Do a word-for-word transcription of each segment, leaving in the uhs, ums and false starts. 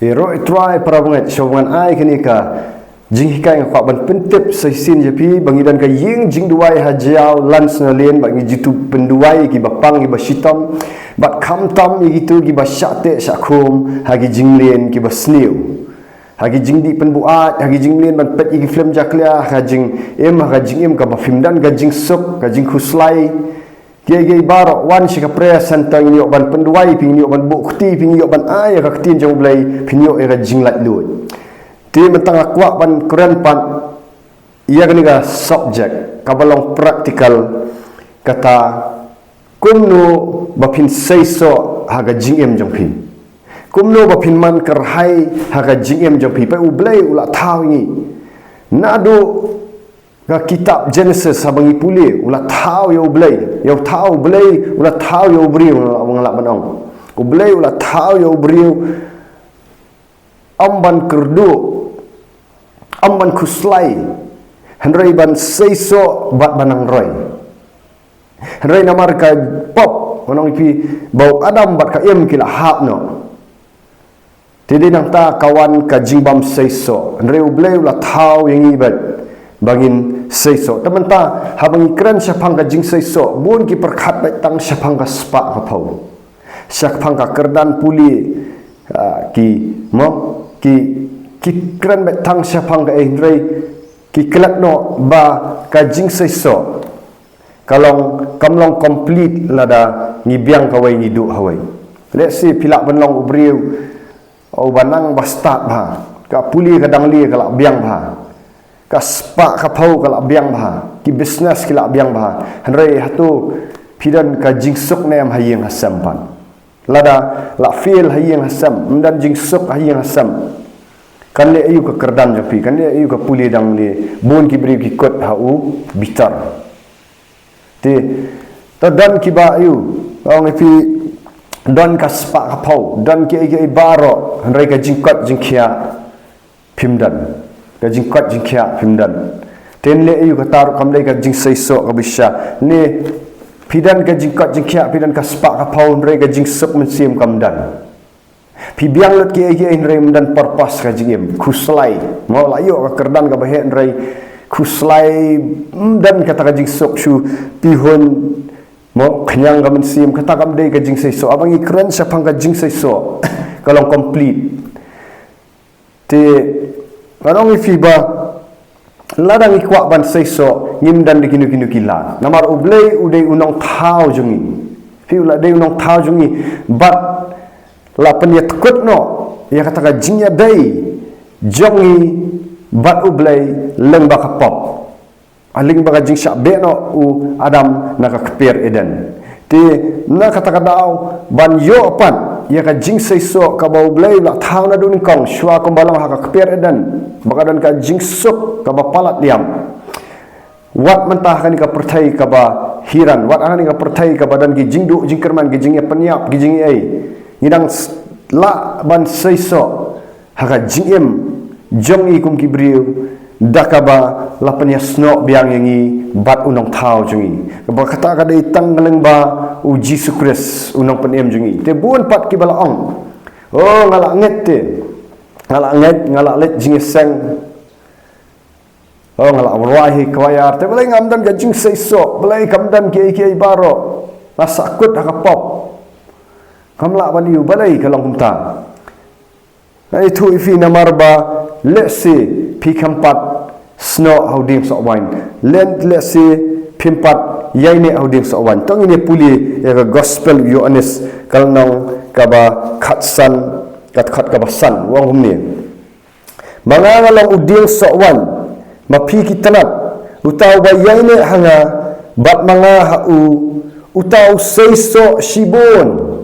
Te ruh i Trai para bangeit, shuwa ngan ai kane ka jinghikai nga kwah ban pyntip sa shisien ïa phi ba ngi don ka ïing jingduwai ha Jaïaw Lansonalane, ba ngi ju pynduwai ïa kiba pang kiba shitom, bad khamtam ïa kito kiba shah teh shah khum ha ki jingleh kiba sniew, ha ki jingdih pynbuaid, ha ki jingleh ban peit ïa ki film jakhlia, ha jingim, ha ka jingim kaba phim don ka jingsuk, ka jingkhuslai. Kiei kiei baroh, wan sha ka prayer center, ngin ïoh ban pynduwai ïa phi, ngin ïoh ban buh kti ïa phi, ngin ïoh ban ai ïa ka ktien jong U Blei, phin ïoh ïa ka jinglaitluid. Te mynta nga kwah ban kren pat ïa kane ka subject kaba long practical, kata kumno ba phin seisoh ha ka jingim jong phi. Kumno ba phin man kyrhai ha ka jingim jong phi. Peit U Blei u la thaw ïa ngi. Naduh ka kitab Genesis haba ngi pule, u la thaw ïa U Blei, ïa u thaw U Blei, u la thaw ïa u briew, nga lah ban ong. U Blei u la thaw ïa u briew, ym ban kyrduh, ym ban khuslai, hynrei ban seisoh bad ban nang roi. Hynrei namar ka pop, ngan ong ïa phi, ba u Adam bad ka Im ki la hap noh. Te dei nangta ka wan ka jingbym seisoh. Hynrei U Blei u la thaw ïa ngi bad ba ngin seisoh. Te mynta haba ngi kren shaphang ka jingseisoh, bun ki pyrkhat beit tang shaphang ka spah ka phew, shaphang ka kyrdan pule, ah, ki, mo, ki, ki kren beit tang shaphang kaei, hynrei ki klet noh ba ka jingseisoh ka long, kam long complete lada ngi biang kawei ngi duh kawei. Let's say phi lah ban long u briew uba nang ba stad bha, ka pule ka dang lieh ka la biang bha, ka spah ka phew ka la biang bha, ki business ki la biang bha, hynrei hato phi don ka jingsuk ne em ha ïing ha sem pat? Lada la fail ha ïing ha sem, ym don jingsuk ha ïing ha sem, kan leh aïu ka kyrdan jong phi, kan leh aïu ka pule dang lieh? Bun ki briew ki kut ha u bitar. Te, te don kiba ïoh, ong ïa phi, don ka spah ka phew, don kiei kiei baroh, hynrei ka jingkoit jingkhiah phim don. Ka jingkoit jingkhiah phim don. Te leh aïu, kata ruh kam dei ka jingseisoh kaba shisha. Ne phi don ka jingkoit jingkhiah, phi don ka spah ka phew, hynrei ka jingsuk mynsiem kam don. Phi biang lut kiei kiei hynrei ym don purpose ka jingim. Khuslai. Mo, la ïoh ka kyrdan kaba heh hynrei khuslai, ym don kata ka jingsuk shuh. Phi hun, mo, khñiang ka mynsiem, kata kam dei ka jingseisoh. Haba ngi kren shaphang ka jingseisoh, ka long complete. Te ngan ong ïa phi ba lada ngi kwah ban seisoh, ngim don da kino kino ki lad. Namar U Blei u dei u nongthaw jong ngi. Phi, u la dei u nongthaw jong ngi. Bad la pynïatkut noh ïa kata ka jingïadei jong ngi bad U Blei lyngba ka pop. Lyngba ka jingshah beh noh u Adam na ka kper Eden. Te na kata ka daw ban ïoh pat ïa ka jingseisoh kaba U Blei u la thaw naduh nyngkong, shuwa kumba long ha ka kper Eden, ba ka don ka jingsuk kaba palat liam. Wat mynta ha kane ka pyrthei kaba hiran, wat ha kane ka pyrthei kaba don ki jingduh jingkyrmen, ki jingïapynïap, ki jingïaei, ngi dang s-, lah ban seisoh ha ka jingim jong ngi kum ki briew, da kaba la pynïasnoh biang ïa ngi bad u nongthaw jong ngi. Kaba kata ka dei tang lyngba U Jisu Khrist u nongpynim jong ngi. Te bun pat kiba la ong, oh, nga la ngeit te, nga la ngeit, nga la leit jingïaseng, oh, nga la rwai ha i choir, te balei ngam don ka jingseisoh, balei kam don kiei kiei baroh, nga sahkut ha ka pop. Ngam lah ban ïoh, balei ka long kumta? Nga ïathuh ïa phi namar ba lehse phi khlem pat snoh ha u dieng soh waiñ. Lehse phim pat ïaineh ha u dieng soh waiñ. To ngin ïa pule ïa ka Gospel u Ïoannis, ka lynnong kaba khatsan, ka dkhot kaba san, u ong kumne: Ma nga nga long u dieng soh waiñ, ma phi ki tnat, uta uba ïaineh ha nga bad ma nga ha u, uta u seisoh shibun,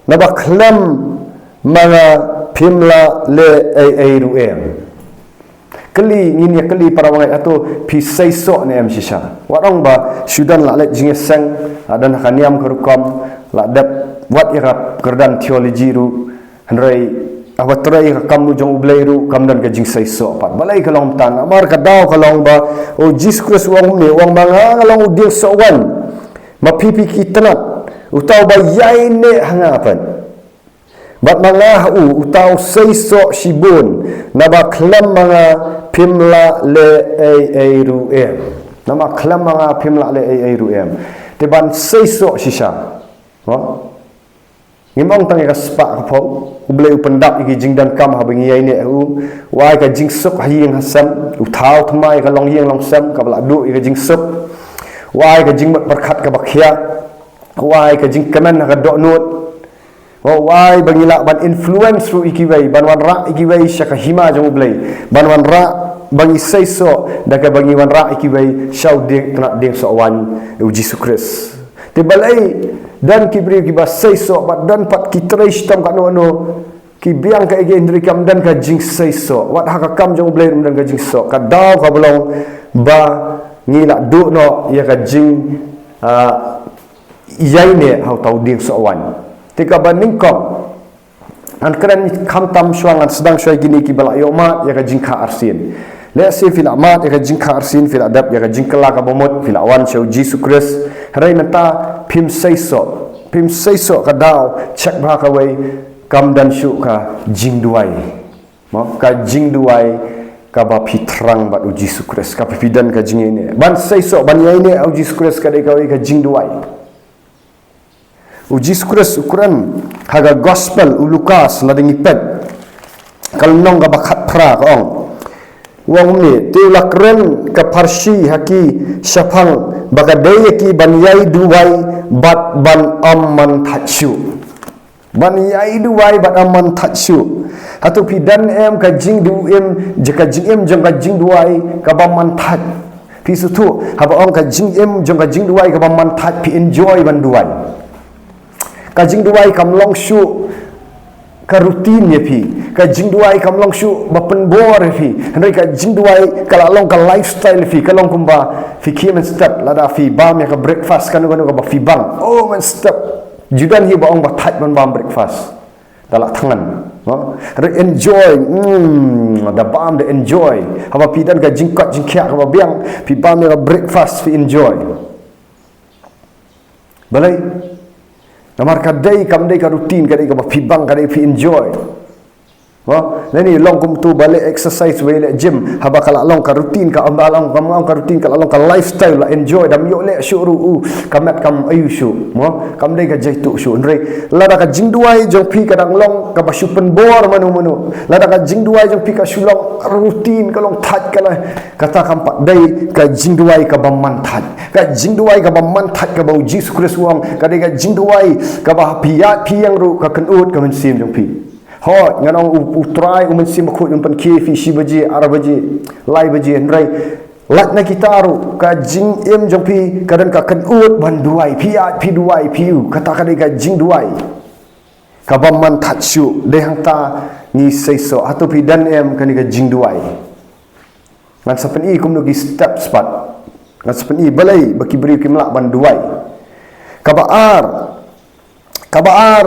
naba khlem ma nga phim lah leh ei ei ruh em. Kylli, ngin ïa kylli para bangeit, hato phi seisoh ne em shisha? Wat ong ba shu don la leit jingïaseng, la don ha ka niam ka rukom, la dep wat ïa ka kyrdan theology ruh, hynrei haba trei ïa ka kam jong U Blei ruh kam don ka jingseisoh pat. Balei ka long kumta? Namar ka daw ka long ba u Jisu Khrist u ong kumne, u ong: Ma nga nga long u dieng soh waiñ, ma phi phi ki tnat, uta uba ïaineh ha nga pat. Bad ma nga ha u, uta u seisoh shibun, naba khlem ma nga phim lah leh ei ei ruh em. Naba khlem ma nga phim lah leh ei ei ruh em. Te ban seisoh shisha. Mo? Ngim ong tang ïa ka spah ka phew, U Blei u pyndap ïa ki jingdonkam haba ngi ïaineh ha u, u ai ka jingsuk ha ïing ha sem, u thaw thymmai ïa ka longïing longsem, kaba la duh ïa ka jingsuk, u ai ka jingmut pyrkhat kaba khiah, u ai ka jingkmen ha ka dohnud, u ai ba ngi lah ban influence ruh ïa kiwei, ban wanrah ïa kiwei sha ka hima jong U Blei, ban wanrah ba ngi seisoh, da kaba ngi wanrah ïa kiwei sha u dieng, tnat dieng soh waiñ U Jisu Khrist. Te balei don ki briew kiba seisoh, bad don pat ki trei shitom kano kano, ki biang kaei kaei hynrei kam don ka jingseisoh. Wat ha ka kam jong U Blei ruh ym don ka jingseisoh. Ka daw kaba long ba ngi la duh noh ïa ka jing, ah, ïaineh ha uta u dieng soh waiñ. Te kaba nyngkong, ngan kren khamtam shuwa, ngan sdang shuwa ïa kine kiba la ïoh mad ïa ka jingkha arsien. Lehse phi la mad ïa ka jingkha arsien, phi la dep ïa ka jingkylla kaba mut, phi la wan sha U Jisu Khrist, hynrei mynta phim seisoh. Phim seisoh, ka daw, check bha kawei, kam don shuh ka jingduwai. Mo, ka jingduwai kaba phi thrang bad U Jisu Khrist, kaba phi don ka jingïaineh. Ban seisoh, ban ïaineh ha U Jisu Khrist ka dei kawei ka jingduwai. U Jisu Khrist u kren ha ka gospel u Lukas, lada ngi peit ka lynnong kaba khatphra, ka ong. U ong kumne, te u la kren ka pharshi ha ki shaphang ba ka dei ïa ki ban ïai duwai bad ban ym man thait shuh. Ban ïai duwai bad ym man thait shuh. Hato phi don em ka jingduwai, ka jingim jong ka jingduwai kaba man thait? Phi sngewthuh, haba ong ka jingim jong ka jingduwai kaba man thait, phi enjoy ban duwai. Ka jingduwai kam long shuh ka routine ïa phi. Ka jingduwai kam long shuh ba pynbor ïa phi. Hynrei ka jingduwai ka la long ka lifestyle ïa phi. Ka long kumba phi khie mynstep, lada phi bam ïa ka breakfast kano kano kaba phi bang, oh, mynstep, ju don hi ba ong ba thait ban bam breakfast. Da lah thngan, no? Re enjoy, mm, da bam da enjoy. Haba phi don ka jingkoit jingkhiah kaba biang, phi bam ïa ka breakfast, phi enjoy. Balei? Namar ka dei, kam dei ka routine, ka dei kaba phi bang, ka dei phi enjoy. No? Lane long kum uto ba leh exercise, ba leh gym, haba ka la long ka routine, ka ym ba long, ka ym long ka routine, ka la long ka lifestyle, la enjoy, dam ïoh leh shuh ruh u, ka met kam aiu shuh, mo? Kam dei ka jaituh shuh. Hynrei lada ka jingduwai jong phi ka dang long kaba shu pynbor mano mano, lada ka jingduwai jong phi ka shu long routine, ka long thait, ka la, kata kam pat dei ka jingduwai kaba man thait. Ka jingduwai kaba man thait kaba U Jisu Khrist u ong, ka dei ka jingduwai kaba phi ïaid phi ïeng ruh ka kynnoh ka mynsiem jong phi. Hooid, ngan ong u, U Trai U Mynsiem Bakhuid un pynkhie ïa phi shi baje, ar baje, lai baje, hynrei lait na kita ruh, ka jingim jong phi ka don ka kynnoh ban duwai, phi ïaid phi duwai, phi ïoh, kata ka dei ka jingduwai kaba man thait shuh. Dei hangta ngi seisoh. Hato phi don em kane ka jingduwai? Ngan sa pyni kumno ki steps pat. Ngan sa pyni balei ba ki briew kim lah ban duwai. Kaba ar, kaba ar,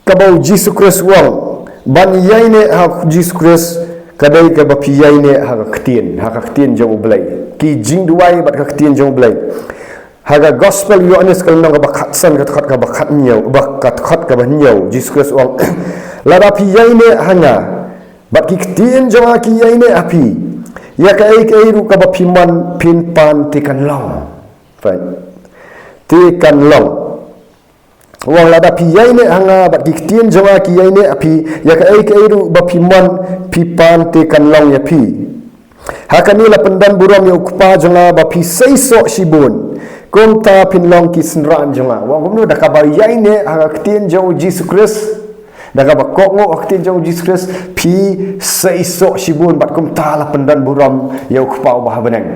kaba U Jisu Khrist u ong, ban ïaineh ha U Jisu Khrist ka dei kaba phi ïaineh ha ka ktien, ha ka ktien jong U Blei. Ki jingduwai bad ka ktien jong U Blei. Ha ka gospel Ïoannis ka lynnong kaba khatsan, ka dkhot kaba khathynñiew, ba ka dkhot kaba hynñiew, U Jisu Khrist u ong, lada phi ïaineh ha nga, bad ki ktien jong nga ki ïaineh ha phi, ïa kaei kaei ruh kaba phi mon phin pan, te kan long. Fine. Te kan long. U ong, lada phi ïaineh ha nga bad ki ktien jong nga ki ïaineh ha phi, ïa kaei kaei ruh ba phi mon phi pan, te kan long ïa phi. Ha kane la pyndon burom ïa U Kpa jong nga ba phi seisoh shibun, kumta phin long ki synran jong nga. U ong kumno? Da kaba ïaineh ha ka ktien jong U Jisu Khrist, da kaba kohnguh ha ka ktien jong U Jisu Khrist, phi seisoh shibun bad kumta la pyndon burom ïa U Kpa uba ha bneng.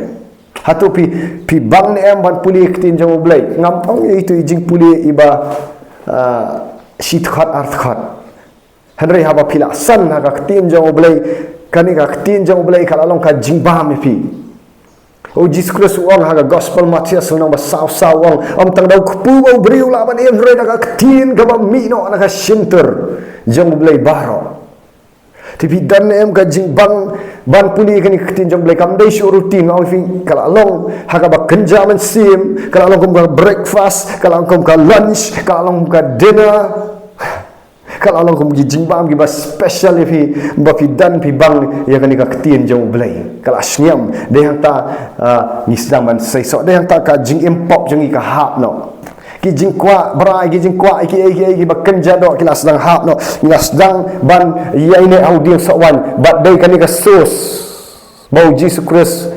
Hato phi, phi bang ne em ban pule ka ktien jong U Blei? Ngam ong ïa ito i jingpule iba, ah, shi dkhot ar dkhot. Hynrei haba phi la san ha ka ktien jong U Blei, kane ka ktien jong U Blei ka la long ka jingbam ïa phi. U Jisu Khrist u ong ha ka gospel Mathaios lynnong ba saw saw u ong, ym tang da u kpu ba u briew u lah ban im, hynrei da ka ktien kaba mih noh na ka shyntur jong U Blei baroh. Te phi don ne em ka jingbang ban pule kane ka ktien jong U Blei? Kam dei shuh routine, nga ong ïa phi, ka la long ha kaba kynja mynsiem, ka la long kum ka breakfast, ka la long kum ka lunch, ka la long kum ka dinner. Ka la long kum ki jingbam kiba special ïa phi, ba phi don phi bang ïa kane ka ktien jong U Blei. Ka la sngewthuh, dei hangta, ah, ngi sdang ban seisoh, dei hangta ka jingim pop jong ngi ka hap noh. Ki jingkwah brai, ki jingkwah kiei kiei kiba kynja doh ki la sdang hap noh. Ngi la sdang ban ïaineh ha u dieng soh waiñ, bad dei kane ka source. Ba U Jisu Khrist,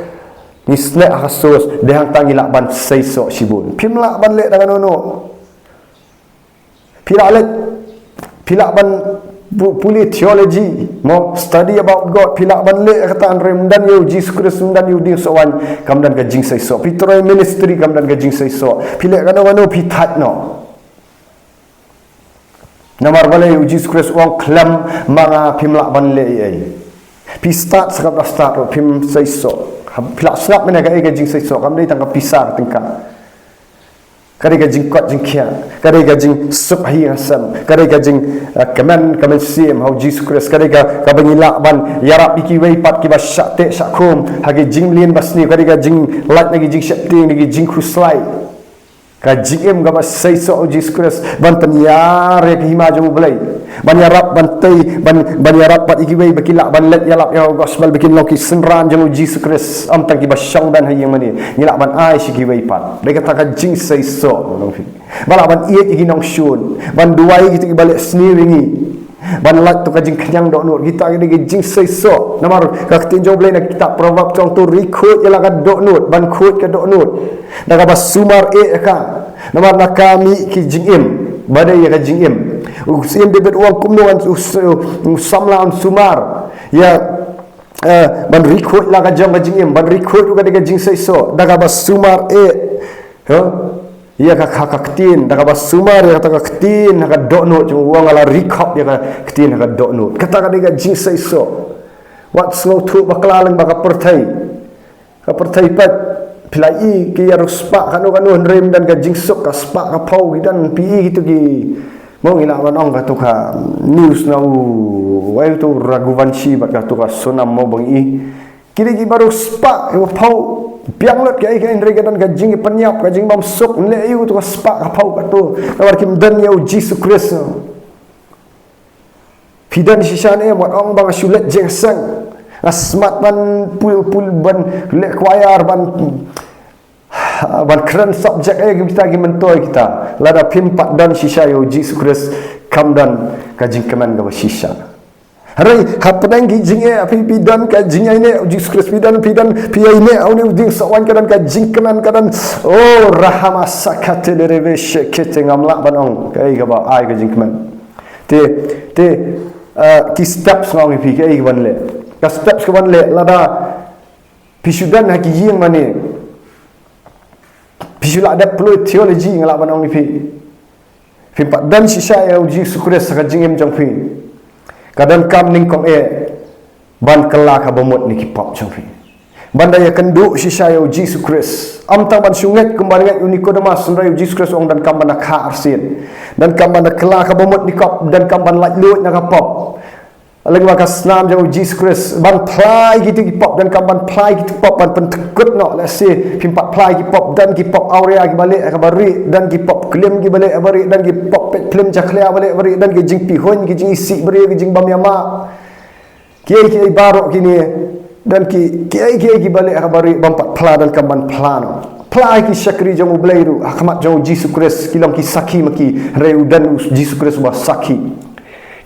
ngi sngewthuh ha ka source, dei hangta ngi lah ban seisoh shibun. Phim lah ban leh da kano kano. Phi lah leh, phi lah ban pu-, pule theology, mo, study about God, phi lah ban leh kata, hynrei ym don ïa U Jisu Khrist, ym don ïa u dieng soh waiñ, kam don ka jingseisoh. Phi trei ministry, kam don ka jingseisoh. Phi leh kano kano, phi thait noh. Namar balei? U Jisu Khrist u ong, khlem ma nga phim lah ban leh ei ei. Phi stad sa kaba stad ruh, phim seisoh. Phi lah sngap mynne kaei ka jingseisoh, kam dei tang ka pisa ka tyngka. Ka dei ka jingkoit jingkhiah, ka dei ka jingsuk ha ïing ha sem, ka dei ka jing, eh, kmen, kmen sim ha U Jisu Khrist, ka dei ka, kaba ngi lah ban ïarap ïa kiwei pat kiba shah teh shah khum ha ki jingmlien basniew, ka dei ka jinglait na ki jingsheptieng, na ki jingkhuslai. Ka jingim kaba seisoh ha U Jisu Khrist, ban pynïar ïa ka hima jong U Blei, ban ïarap, ban tei, ban, ban ïarap bad ïa kiwei ba ki lah ban leit ïalap ïa ka gospel, ba kin long ki synran jong U Jisu Khrist, ym tang kiba shong don ha ïing mane. Ngi lah ban ai sha kiwei pat. Dei kata ka jingseisoh, ba lah ban ïeit ïa ki nongshun, ban duwai ïa kito kiba leh sniew ïa ngi, ban lait to ka jingkhñiang dohnud. Kita ki dei ki jingseisoh. Namar ka ktien jong U Blei na kitab Proverb ka ong, to ri khuid ïa la ka dohnud, ban khuid ka dohnud da kaba sumar eh ïa ka. Namar na ka mih ki jingim, ba dei ïa ka jingim. U Syiem David u ong kumno, u s-, u samla un sumar ïa, eh, ban ri khuid la ka jong ka jingim, ban ri khuid ruh ka dei ka jingseisoh, da kaba sumar eh, ha? Ïa ka, ka, ka ktien, da kaba sumar ïa kata ka ktien ha ka dohnud jong u, u ong, la ri khop ïa ka ktien ha ka dohnud. Kata ka dei ka jingseisoh. Wat sngewthuh bakla lyngba ka pyrthei. Ka pyrthei pat, phi la i ki ïa riewspah kano kano, hynrei ym don ka jingsuk, ka spah ka phew ki don, phi i kito ki, mo, ngi lah ban ong kato ka news na u, wei, uto u Raghuvanshi bad kato ka Sonam, mo, ba ngi i. Ki dei kiba riewspah, kiba phew, biang lut kaei kaei, hynrei ka don ka jingpynïap, ka jingbymsuk, leh aïu uto ka spah ka phew kato. Namar kim don ïa U Jisu Khrist. Phi don shisha ne em? Wat ong ba nga shu leit jingïaseng, nga smat ban pul, pul, ban leh choir, ban, ban kren subject, eh, kita ki myntoi kita. Lada phim pat don shisha ïa U Jisu Khrist, kam don ka jingkmen kaba shisha. Hynrei hapdeng ki jingeh, phi, phi don ka jingïaineh U Jisu Khrist, phi don, phi don, phi ïaineh ha une u dieng soh waiñ, ka don ka jingkmen, ka don, oh, rahama sakate lereve shekete, ngam lah ban ong kaei kaba ai ka jingkmen. Te, te, eh, ki steps nga ong ïa phi kaei kaban leh. Ka steps kaban leh, lada phi shu don ha ki ïing mane, phi shu lah dep pule theology, nga lah ban ong ïa phi, phim pat don shisha ïa U Jisu Khrist ha ka jingim jong phi, ka donkam nyngkong eh ban kylla ka bamut na ki pop jong phi. Ban da ïakynduh shisha ïa U Jisu Khrist. Ym tang ban shu ngeit kumba ngeit u Nikodemus, hynrei U Jisu Khrist u ong donkam ban da kha arsien. Donkam ban da kylla ka bamut na ki pop, donkam ban laitluid na ka pop. Lyngba ka snam jong U Jisu Khrist, ban phla ïa kito ki pop, donkam ban phla ïa kito ki pop, ban pynthikut noh, lehse phim pat phla ïa ki pop, don ki pop awria kiba leh kaba rieh, don ki pop klim kiba leh kaba rieh, don ki pop peit phlim jakhlia ba leh kaba rieh, don ki jingpihuiñ, ki jingisih briew, ki jingbymïamap. Kiei kiei baroh kine, don ki, kiei kiei kiba leh kaba rieh bym pat phla, donkam ban phla noh. Phla ïa ki shakri jong U Blei ruh ha khmat jong U Jisu Khrist, ki long ki sakhi ma ki, hynrei u don U Jisu Khrist uba sakhi.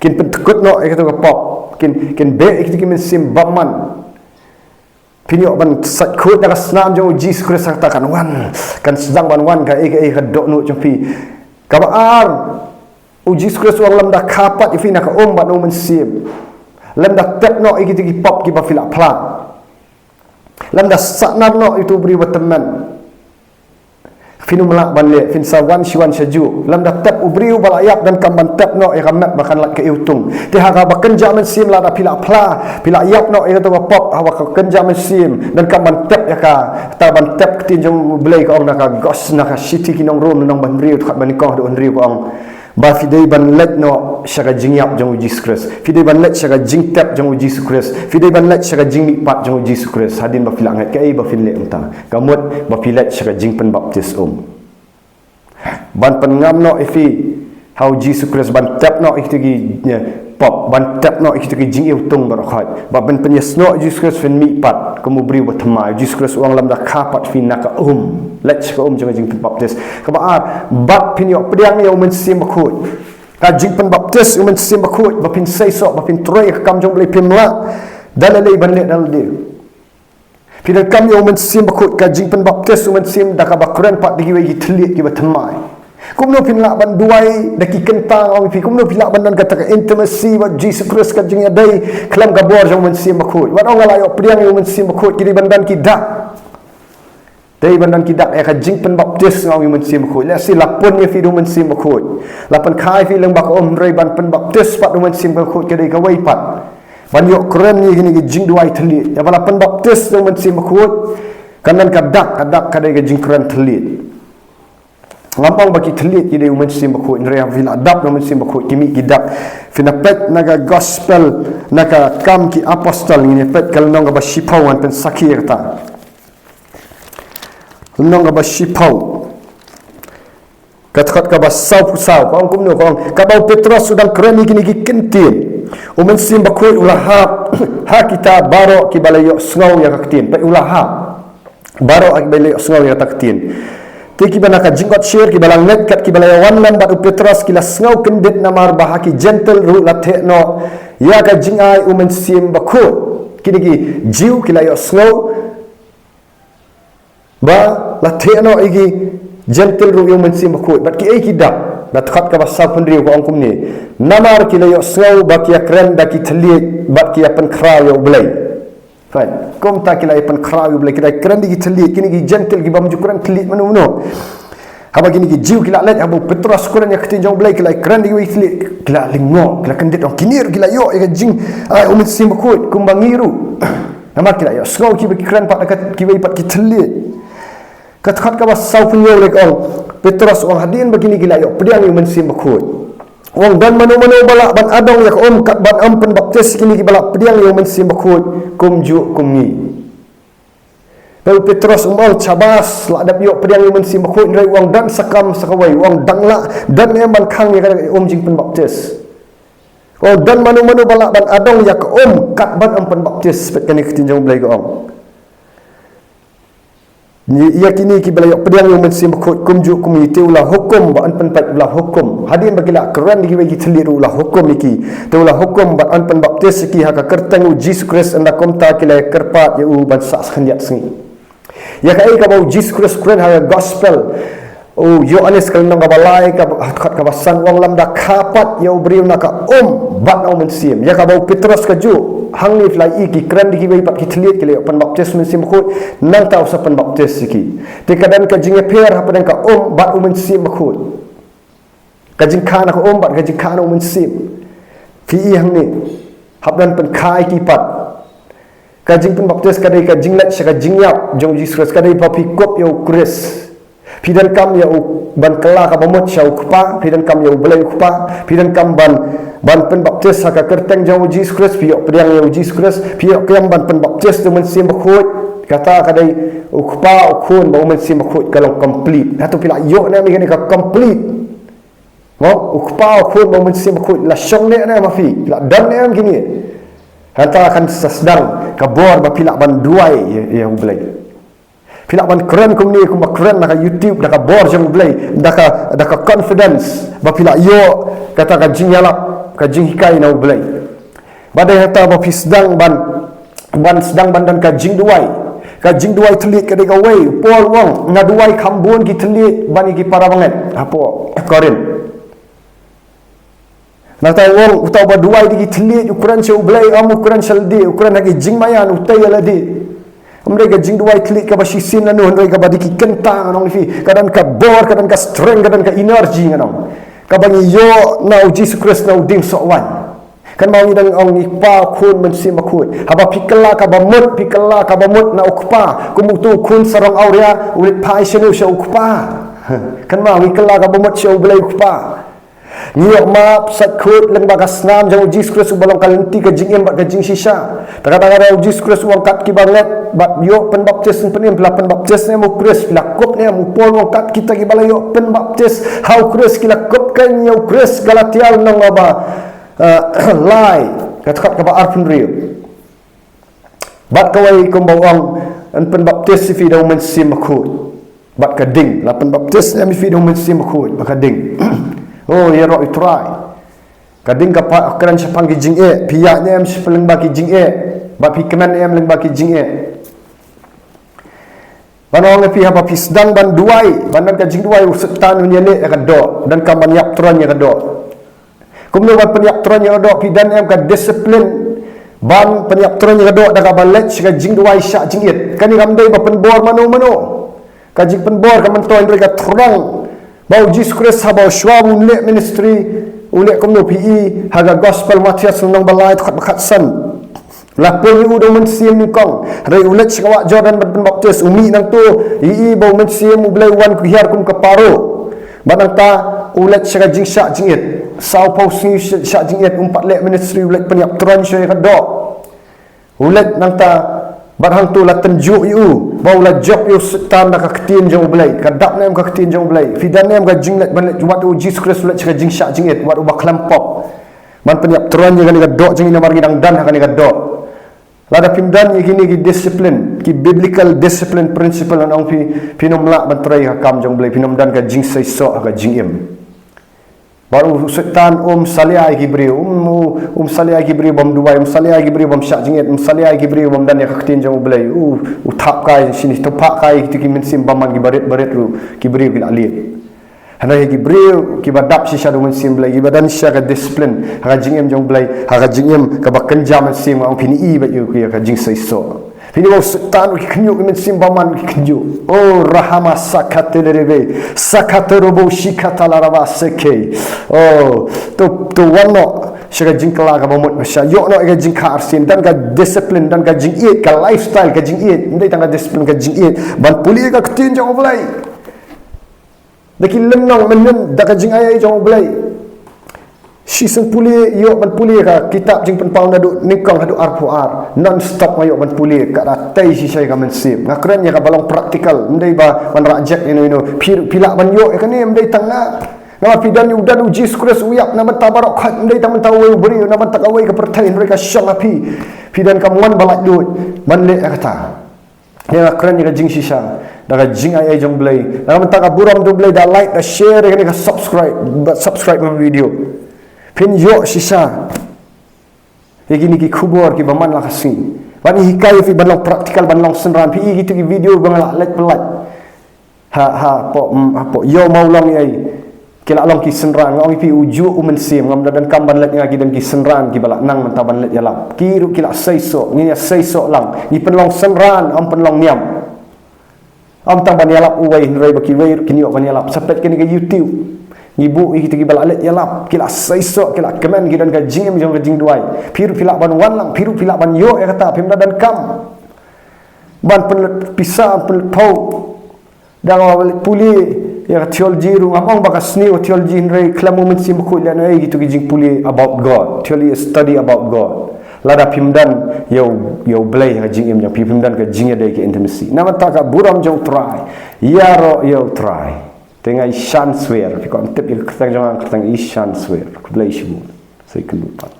Kin pynthikut noh ïa kito ki pop, kin, kin beh ïa kito ki mynsiem bymman. Phin ïoh ban sait khuid na ka snam jong U Jisu Khrist, ha kata kan wan, kan sdang ban wan kaei kaei ka dohnud jong phi. Kaba ar, U Jisu Khrist u ong lymda kha pat ïa phi na ka um bad na U Mynsiem, lymda tep noh ïa kito ki pop kiba phi la phla, lymda sahnarphna noh ïa uto u briew ba tymmen. Phin ym lah ban leh, phin sa wan shi wan sha juh. Lymda tep u briew ba la ïap, donkam ban tep noh ïa ka met ba kan lait ka iwtung. Te ha kaba kynja mynsiem, lada phi la phla, phi la ïap noh ïa kato ka pop, ha kaba kynja mynsiem, donkam ban tep ïa ka, kata ban tep, ka ktien jong U Blei ka ong na ka gos, na ka shithi ki nong Rom, lynnong ba hynriew, dkhot ba nyngkong haduh hynriew, ka ong ba phi dei ban leit noh sha ka jingïap jong U Jisu Khrist. Phi dei ban leit sha ka jingtep jong U Jisu Khrist. Phi dei ban leit sha ka jingmihpat jong U Jisu Khrist. Hadien ba phi la ngeit, kaei ba phin leh mynta? Ka mut ba phi leit sha ka jingpynbaptis um. Ban pynngam noh ïa phi Ha u Jisu Khrist ban tep noh ïa kito ki, eh, pop, ban tep noh ïa kito ki jingïewtung baroh khoit. Bad ban pynïasnoh Jisu Khrist phin mih pat kum u briew ba thymmai. Jisu Khrist u ong lymda kha pat phi na ka um. Leit sha ka um jong ka jingpynbaptis. Kaba ar, bad phin ïoh pdiang ïa u Mynsiem Bakhuid. Ka jingpynbaptis u Mynsiem Bakhuid, ba phin seisoh, ba phin trei ïa ka kam jong u Blei phim lah da lei lei ban leh da lade. Phi donkam ïa u Mynsiem Bakhuid, ka jingpynbaptis u Mynsiem da kaba kren pat da kiwei ki thylliej kiba thymmai. Kumno phin lah ban duwai da ki kyntang, ong phi, kumno phi lah ban don kata ka intimacy bad Jisu Khrist, ka jingïadei khlem ka bor jong u Mynsiem Bakhuid? Wat ong nga la ïoh pdiang ïa u Mynsiem Bakhuid, ki dei ban don ki dak. Dei ban don ki dak ïa ka jingpynbaptis, nga ong, ïa u Mynsiem Bakhuid. Lehse la pun ïa phi da u Mynsiem Bakhuid, la pynkha ïa phi lyngba ka um, hynrei ban pynbaptis pat da u Mynsiem Bakhuid ka dei kawei pat. Ban ïoh kren ïa kine ki jingduwai thylliej. Ïa ba la pynbaptis da u Mynsiem Bakhuid, kan don ka dak, ka dak ka dei ka jingkren thylliej. Ngam ong ba ki thylliej ki dei u Mynsiem Bakhuid, hynrei haba phi la dap da u Mynsiem Bakhuid, ki mih ki dak. Phin ïa peit na ka Gospel, na ka Kam ki Apostol, ngin ïa peit ka lynnong kaba shiphew, ngan pynsakhi ïa kata. Lynnong kaba shiphew, ka dkhot kaba sawphew saw, ka ong kumno, ka ong, katba u Petros u dang kren ïa kine ki kyntien, u Mynsiem Bakhuid u la hap ha kita baroh kiba la ïohsngew ïa ka ktien. Peit, u la hap baroh kiba la ïohsngew ïa kata ka ktien. Te kiba na ka jingkoit syiar, kiba la ngeit kat kiba la ïawan lem bad u Petros, ki la sngew kyndit namar ba ha ki Jentil ruh la theh noh ïa ka jingai u Mynsiem Bakhuid. Kine ki Jiw ki la ïohsngew ba la theh noh ïa ki Jentil ruh ïa u Mynsiem Bakhuid. Bad kiei ki dak? Na dkhot kaba sawphew hynriew ka ong kumne: Namar ki la ïohsngew ba ki ïa kren da ki thylliej bad ki ïa pynkhraw ïa u Blei. Right. Kumta ki la ïa pynkhraw ïa u Blei, ki la ïa kren da ki thylliej, kine ki Jentil kiba ym ju kren thylliej mano mano. Haba kine ki Jiw ki la leit, haba u Petros u kren ïa ka ktien jong u Blei, ki la ïa kren da kiwei ki thylliej, ki la lyngngoh, ki la kyndit, ong, kine ruh ki la ïoh ïa ka jing, ah, u Mynsiem Bakhuid kumba ngi ruh. Namar ki la ïohsngew kiba ki kren pat da ka, kiwei pat ki thylliej. Ka dkhot kaba sawphew hynñiew lei ka ong, Petros u ong, hadien ba kine ki la ïoh pdiang ïa u Mynsiem Bakhuid, u ong, don mano mano ba lah ban adong ïa ka um kat ban ym pynbaptis ïa kine kiba la pdiang ïa u Mynsiem Bakhuid kumjuh kum ngi? Peit, u Petros um ong, shabas, la dep ïoh pdiang ïa u Mynsiem Bakhuid, hynrei u ong, don sa kam sa kawei, u ong, dang lah, don ne em ban khang ïa ka um jingpynbaptis? U ong, don mano mano ba lah ban adong ïa ka um kat ban ym pynbaptis? Peit kane ka ktien jong u Blei ka ong, ïa kine kiba la ïoh pdiang ïa u Mynsiem Bakhuid kumjuh kum ngi, te u la hukum ba yn pynpait, u la hukum. Hadien ba ki la kren da kiwei ki thylliej ruh u la hukum ïa ki. Te u la hukum ba yn pynbaptis ïa ki ha ka kyrteng u Jisu Khrist, ynda kumta ki la ïa kyrpad ïa u ban sah khyndiat sngi. Ïa kaei kaba u Jisu Khrist u kren ha ka Gospel u Ïoannis ka lynnong kaba lai, ka dkhot kaba san, u ong, lymda kha pat ïa u briew na ka um bad na u mynsiem. Ïa kaba u Petros kajuh, hangne phi la ïohi ki kren da kiwei pat ki thylliej, ki la ïoh pynbaptis Mynsiem Bakhuid, nangta u sa pynbaptis ïa ki. Te ka don ka jingïapher hapdeng ka um bad u Mynsiem Bakhuid. Ka jingkha na ka um bad ka jingkha na u mynsiem. Phi ïohi hangne, hap ban pynkha ïa ki pat. Ka jingpynbaptis ka dei ka jingleit sha ka jingïap jong u Jisu Khrist, ka dei ba phi kup ïa u Khrist. Phi donkam ïa u ban kylla ka bamut sha u Kpa, phi donkam ïa u Blei u Kpa, phi donkam ban, ban pynbaptis ha ka kyrteng jong u Jisu Khrist, phi ïoh pdiang ïa u Jisu Khrist, phi ïoh khlem ban pynbaptis da u Mynsiem Bakhuid, kata ka dei u Kpa, u Khun bad u Mynsiem Bakhuid ka long complete. Hato phi la ïoh ne em ïa kane ka complete? Mo, u Kpa, u Khun bad u Mynsiem Bakhuid la shong ne em ha phi, la don ne em kine? Hangta kan sa sdang ka bor ba phi lah ban duwai ïa, ïa u Blei. Phi lah ban kren kumne, kumba kren na ka YouTube, da ka bor jong u Blei, da ka, da ka confidence ba phi la ïoh kata ka jingïalap, ka jinghikai na u Blei. Bad dei hangta ba phi sdang ban, ban sdang ban don ka jingduwai. Ka jingduwai thylliej ka dei kawei. U Paul u ong, nga duwai kham bun ki thylliej ban ïa ki para bangeit, hapoh Korinth. Nangta u ong, uta uba duwai da ki thylliej u kren sha u Blei, ym u kren sha lade, u kren ha ki jingmaïan, u tei ïa lade. Ym dei ka jingduwai thylliej kaba shisien lano, hynrei kaba da ki kyntang, ngan ong ïa phi. Ka don ka bor, ka don ka strength, ka don ka energy, ngan ong, kaba ngi ïoh na u Jisu Khrist na u dieng soh waiñ. Kynmaw, ngi dang ong, ngi Kpa, Khun, Mynsiem Bakhuid. Haba phi kylla ka bamut, phi kylla ka bamut na u Kpa, kum uto u khun sarong awria u leit phai shano? Sha u Kpa. Kynmaw, ngi kylla ka bamut sha u Blei u Kpa. Ngi ïoh map sait khuid lyngba ka snam jong u Jisu Khrist uba long ka lynti, ka jingim bad ka jingshisha. Te kata ka daw u Jisu Khrist u ong kat kiba ngeit bad ïoh pynbaptis, phin im, phi la pynbaptis ne em ha u Khrist, phi la kup ne em. U Paul u ong kat kita kiba la ïoh pynbaptis ha u Khrist ki la kup kein ïa u Khrist. Galatia lynnong ba, eh, lai, ka dkhot kaba arphew hynriew. Bad kawei kumba u ong, yn pynbaptis ïa phi da u Mynsiem Bakhuid. Bad ka ding, la pynbaptis ne em ïa phi da u Mynsiem Bakhuid, bad ka ding. Oh, ïaroh ïa u Trai. Ka ding ka pat kren shaphang ki jingeh, phi ïaid ne em shaphang lyngba ki jingeh, bad phi kmen ne em lyngba ki jingeh. Ban ong ïa phi, haba phi sdang ban duwai, ban don ka jingduwai, u Soitan un ïaleh ïa ka doh, donkam ban ïap tyrwa ïa ka doh. Kumno ban pynïap tyrwa ïa ka doh? Phi don ne em ka discipline ban pynïap tyrwa ïa ka doh da kaba leit sha ka jingduwai shah jingit. Kane kam dei ba pynbor mano mano. Ka jingpynbor ka myntoi hynrei ka tyrwa ba u Jisu Khrist haba u shwa ba un leh ministry, u leh kumno? Phi i ha ka Gospel Mathaios lynnong ba lai, dkhot ba khatsan. La pule ïa u da u Mynsiem nyngkong, hynrei u leit sha ka wah Jordan ban pynbaptis. U mih nangto, ïa i ba u Mynsiem u Blei u wan hiar kum ka paro. Bad nangta u leit sha ka jingshah jingit. Sawphew sngi shah jingit, um pat leh ministry, u leit pynïap tyrwa shuwa ïa ka doh. U leit nangta, bad hangto la tynjuh ïa u ba u la jop ïa u Soitan da ka ktien jong u Blei. Ka dap ne em ka ktien jong u Blei? Phi don ne em ka jingleit ban leit wad u Jisu Khrist u leit sha ka jingshah jingit, wad uba khlem pop, ban pynïap tyrwa ïa kane ka doh jong ngi namar ngi dang don ha kane ka doh? Lada phim don ïa kine ki discipline, ki biblical discipline principle, ngan ong ïa phi, phin ym lah ban trei ha ka kam jong u Blei, phin ym don ka jingseisoh ha ka jingim. Bad u Soitan um salia ïa ki briew, um, um salia ïa ki briew bym duwai, um salia ïa ki briew bym shah jingit, um salia ïa ki briew bym don ïa ka ktien jong u Blei. U, u thap kai shini, u thap kai ïa kito ki mynsiem bymman kiba rit ba rit ruh ki briew ki la lip. Hynrei ha ki briew kiba dap shisha da u Mynsiem Blei, kiba don shisha ka discipline ha ka jingim jong u Blei, ha ka jingim kaba kynja mynsiem, nga ong phin i bad ïa u, ïa ka jingseisoh. Phin i ba u Soitan u khynñiuh ki mynsiem bymman, u khynñiuh. Oh, rahama sakate lerebe, sakate robo shikata laraba seke. Oh, to, to wan noh sha ka jingkylla kaba mut ba sha, ïoh noh ïa ka jingkha arsien, don ka discipline, don ka jingïeit, ka lifestyle ka jingïeit, ym dei tang ka discipline, ka jingïeit ban pule ïa ka ktien jong u Blei. Da ki lynnong mynnin, da ka jingai ei jong u Blei. Shisien pule, ïoh ban pule ka kitab Jingpynpaw naduh nyngkong haduh arphew ar. Non stop nga ïoh ban pule, ka da tei shisha ïa ka mynsiem. Nga kren ïa kaba long practical, ym dei ba ban rah jek ïa no ïa no. Phi, phi lah ban ïoh ïa kane, ym dei tang nga. Namar phi don, u don u Jisu Khrist u ïap na ka bynta baroh khoit, ym dei tang na ka bynta uwei u briew, na ka bynta kawei ka pyrthei, hynrei ka shong ha phi. Phi donkam wan ba laitluid ban leh ïa kata. Ïa nga kren ïa ka jingshisha da ka jingai ei jong u Blei. Na ka bynta ka burom jong u Blei, da like, da share, ïa kane ka subscribe, ba subscribe ïa ka video. Phin ïoh shisha ïa kine ki khubor kiba man la ka sngi. Ban hikai ïa phi ban long practical, ban long synran. Phi i kito ki video ba nga la leit pyllait ha, hapoh, mm, hapoh Ïew Mawlong ïa i. Ki la long ki synran, nga ong ïa phi, u juh u mynsiem, ngam da donkam ban leit nga, ki don ki synran kiba la nang mynta ban leit ïalap. Ki ruh ki la seisoh, ngin ïa seisoh lang. Ngi pynlong synran, ym pynlong niam. Ym tang ban ïalap uwei, hynrei ba kiwei ruh kin ïoh ban ïalap. Sa peit kane ka YouTube. Ngi buh ïa kito kiba la leit ïalap, ki la seisoh, ki la kmen, ki don ka jingim jong ka jingduwai. Phi ruh phi lah ban wan lang, phi ruh phi lah ban ïoh ïa kata, phim da donkam ban pynlut pisa, pynlut phew. Da nga pule ïa ka theology ruh, ngam ong ba ka sniew ka theology, hynrei khlem u Mynsiem Bakhuid lehnohei kito ki jingpule about God. Theology is study about God. Lada phim don ïa u, ïa u Blei ha ka jingim jong phi, phim don ka jingïadei, ka intimacy. Na ka bynta ka burom jong u Trai. Ïaroh ïa u Trai. Te nga i shan swer. Phi kwah tip ïa ka kyrteng jong nga, kyrteng i shan swer. Khublei shibun. Sa ïakynduh pat.